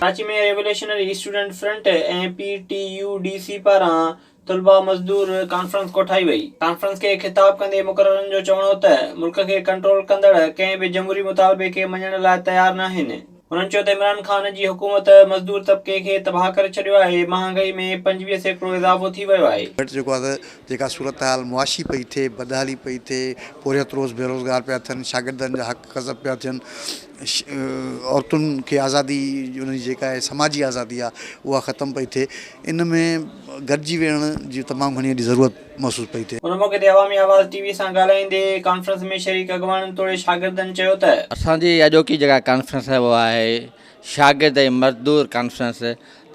Karachi ۾ revolutionary student front ۽ P T U D C پاران طلباء مزدور ڪانفرنس ڪوٺائي وئي. ڪانفرنس کي خطاب ڪندي مقررن جو چوڻ هو ته ملڪ کي ڪنٽرول ڪندڙ ڪنهن به جمهوري مطالبي کي مڃڻ لاء تيار ناهن. هنن چيو ته عمران خان جي حڪومت مزدور طبقي کي تباهه ڪري ڇڏيو آهي، مهانگائي ۾ 25% اضافو ٿي ويو آهي. گهٽ جيڪو آهي ته جيڪا صورتحال معاشي پئي ٿئي، بدحالي پئي ٿئي، پورهيت روز بيروزگار پيا ٿين، شاگردن جا حق غضب پيا ٿين، عورتن کي آزادي انهن جي جيڪا آهي سماجي آزادي آهي اها ختم پئي ٿئي، ان ۾ گڏجي ويهڻ جي تمام گهڻي اڄ ضرورت محسوس پئي ٿئي. ان موقعي تي عوامي آواز ٽي وي سان ڳالهائيندي ڪانفرنس ۾ شريڪ اڳواڻن توڙي شاگردن چيو ته. اسان جي اڄوڪي جيڪا ڪانفرنس آهي اها آهي شاگرد ۽ مزدور ڪانفرنس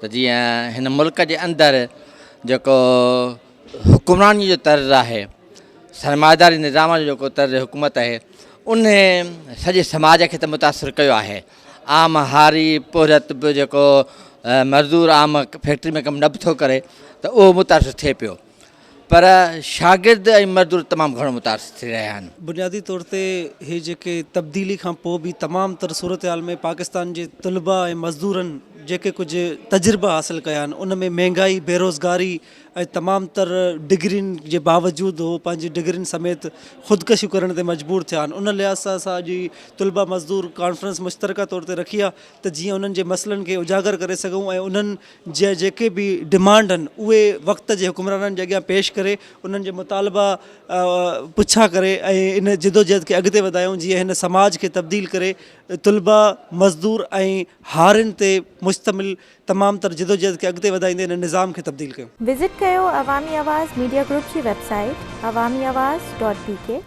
ته جيئن هن ملڪ جي اندر جيڪو حڪمراني جو طرز آهي سرمائيداري نظام جو جيڪو طرز حڪومت آهي ان سڄي سماج کي ته متاثر ڪيو آهي عام هاري پورهيت به جيڪو مزدور عام فيڪٽري ۾ ڪم نه به ٿو ڪري ته اهو متاثر ٿئي پيو پر شاگرد ۽ مزدور تمام گهڻو متاثر ٿي رهيا آهن. بنيادي طور تي هي جيڪي تبديلي کان پوء به تمام تر صورتحال ۾ پاڪستان جي طلبا ۽ مزدورن جيڪي ڪجهه تجربا حاصل ڪيا آهن ان ۾ مهنگائي بيروزگاري ۽ تمام تر ڊگرين جي باوجود هو پنهنجي ڊگرين سميت خودڪشيون ڪرڻ تي مجبور ٿيا آهن ان لحاظ سان اسان اڄ هي طلبا مزدور ڪانفرنس مشترڪه طور تي رکي آهي ته جيئن انهن جي مسئلن کي اجاگر ڪري سگهون ۽ انهن جا جيڪي به ڊمانڊ آهن اهي وقت جي حڪمرانن جي اڳيان پيش ڪري انهن جي مطالبا پڇا ڪري ۽ ان جدوجهد کي اڳتي وڌايون جيئن هن سماج کي تبديل ڪري طلبا مزدور ۽ هارين تي مشتمل تمام تر جدوجهد کي اڳتي وڌائيندي هن نظام کي تبديل ڪيو. وزٽ ڪيو عوامي آواز ميڊيا گروپ جي website Awami Awaz dot B K.